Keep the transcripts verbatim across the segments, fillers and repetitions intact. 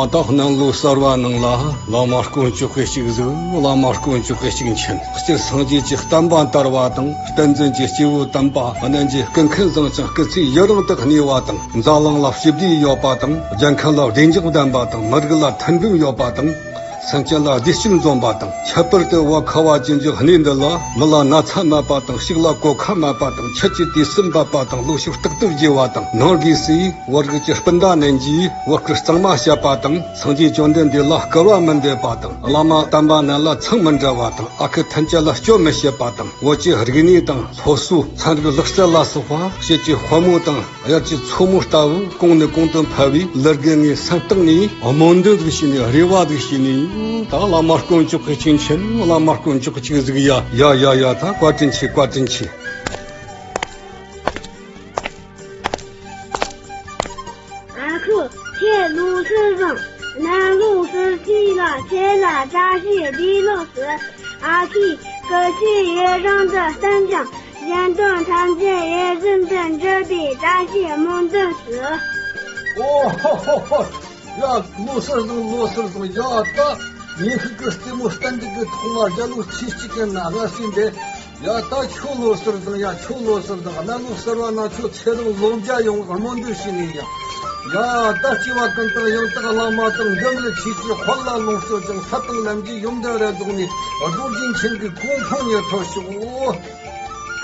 བདག་གནམ་ལོ་གསར་བ་ནང་ལ། བླ་མ་དཀོན་མཆོག་གི་གཅིག་གཟིགས། བླ་མ་དཀོན་མཆོག་གི་གཅིག་མཁྱེན། སྤྱིར་སངས་རྒྱས་ཀྱི་བསྟན་པ་དར་བ་དང་། བསྟན་འཛིན་གྱི་སྐྱེས་བུ་དམ་པ། གནས་འཇིག་ཀུན་མཁྱེན་བཟང་ཅན་སྐུ་ཚེ་ཡུན་རིང་དུ་གནས་པ་དང་། འཛམ་གླིང་ལ་ཞི་བདེ་ཡོད་པ་དང་། རྒྱལ་ཁམས་ལ་བདེ་འཇགས་ལྡན་པ་དང་། མི་རིགས་ལ་མཐུན་སྒྲིལ་ཡོད་པ་དང་། སེམས་ཅན་ལ་བདེ་སྐྱིད་འཛོམས་པ་དང་། ཁྱད་པར་དུ་བོད་ཁ་བ་ཅན་གྱི་གནས་འདི་ལ། མི་ལ་ན་ཚ་མེད་པ་དང་། ཕྱུགས་ལ་གོད་ཁ་མེད་པ་དང་། ཁྱེད་ཀྱི་དུས་སུ་འབབ་པ་དང་། ལོ་ཕྱུགས་རྟག་ཏུ་རྒྱས་པ་དང་། ནང་སྒོས་སུ་བོད་རིགས་ཀྱི་སྤུན་ཟླ་རྣམས་ཀྱིས་བོད་སྐད་གཙང་མ་བཤད་པ་དང་། སངས་རྒྱས་བཅོམ་ལྡན་འདས་ལ་སྐུར་བ་མི་འདེབས་པ་དང་། བླ་མ་དམ་པ་རྣམས་ལ་མཚང་མི་འབྲུ་བ་དང་། ཨ་ཁུ་ཐམས་ཅད་ལ་སྐྱོན་མི་བཤད་པ་དང་། བོད་ཀྱི་རིག་གནས་དང་སློབ་གསོ། ཚན་རིག་ལག་རྩལ་ལ་སོགས་པ་ཕྱིས་ཀྱི་དཔའ་མོ་དང་། དབྱར་གྱི་མཚོ་མོ་ལྟ་བུ་གོང་ནས་གོང་དུ་འཕེལ་བའི་ལུར་རྒན་ངའི་སེམས་གཏིང་ནས་སྨོན་འདུན་ཟིག་བྱས་ནས། རེ་བ་ཟིག་བྱས་ནས། ད་བླ་མ་དཀོན་མཆོག་གི་གཅིག་མཁྱེན། བླ་མ་དཀོན་མཆོག་གི་གཅིག་གཟིགས་ཡ། ཡ་ཡ་ཡ། ད་བཀའ་དྲིན་ཆེ། བཀའ་དྲིན་ཆེ། ཨ་ཁུ། ཁྱེད་ལོ་གསར་བཟང་། གནམ་ལོ་གསར་བཅུ་ལ་ཁྱེད་ལ་བཀྲ་ཤིས་བདེ་ལེགས་ཟེར། ཨ་ཁུའི་སྐུ་ཚེ་ཡུན་རིང་དུ་བརྟན་ཅིང་། གཞན་དོན་ཐམས་ཅད་ཡིད་བཞིན་དུ་འགྲུབ་པའི་བཀྲ་ཤིས་སྨོན་འདུན་ཞུ། ཨོ་ཧོ་ཧོ་ཧོ། ཡ། ལོ་གསར་བཟང་། ལོ་གསར་བཟང་། ཡ། ད་ཉི་ཤུ་གི་རྩེ་མོ་བསྟན་འགྲིག་གི་ཐོག་མ་རྒྱལ་ལོ་ཆིག་གཅིག་གི་ནང་སྔ་ཕྱི་འདི། ཡ། ད་ཁྱོད་ལོ་གསར་བཟང་། ཡ། ཁྱོད་ལོ་གསར་བཟང་། གནམ་ལོ་གསར་བ་ན་ཁྱོད་ཚེ་རིང་ལོ་བརྒྱ་ཡོང་བར་སྨོན་འདུན་ཞུས་ནས་ཡ། ཡ། ད་སྐྱེ་བ་ཀུན་ཏུ་ཡང་དག་བླ་མ་དང་། འགྲིམ་ལ་ཆོས་ཀྱི་དཔལ་ལ་ལོངས་སྤྱོད་ཅིང་། ས་དང་ལམ་གྱི་ཡོན་ཏན་རབ་རྫོགས་ནས། རྡོ་རྗེ་འཆང་གི་གོ་འཕང་ཉིད་ཐོབ་ཤོག།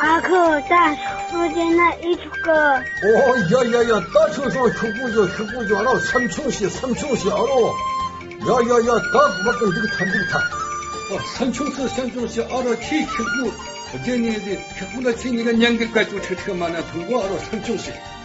ཨ་ཁུ། ད་ཕྱག་འཚལ་བྱས་ན་ཨེ་ཆོག་གི། ཨོ་ཡ་ཡ་ཡ། ད་ཁྱོད་སོང་ཤོག་པོ་ཞོག་ཤོག་པོ་ཞོག་ཨ་རོ། སེམས་ཆུང་བྱོས། སེམས་ཆུང་བྱོས་ཨ་རོ། ཡ་ཡ་ཡ། ད་བར་དུ་འདུག་ཐལ་འདུག་ཐལ། ཨོ། སེམས་ཆུང་བྱོས། སེམས་ཆུང་བྱོས་ཨ་རོ། ཁྱེད་ཤོག་པོ་རྗེ་ཉིད་ཟེར། ཤོག་པོ་ལ་ཁྱེད་ཉིད་ཀ་ཉན་གི་སྐད་ཅིག་ཁྲིག་ཁྲིག་མ་ན་ཐུང་གོ་ཨ་རོ། སེམས་ཆུང་བྱོས།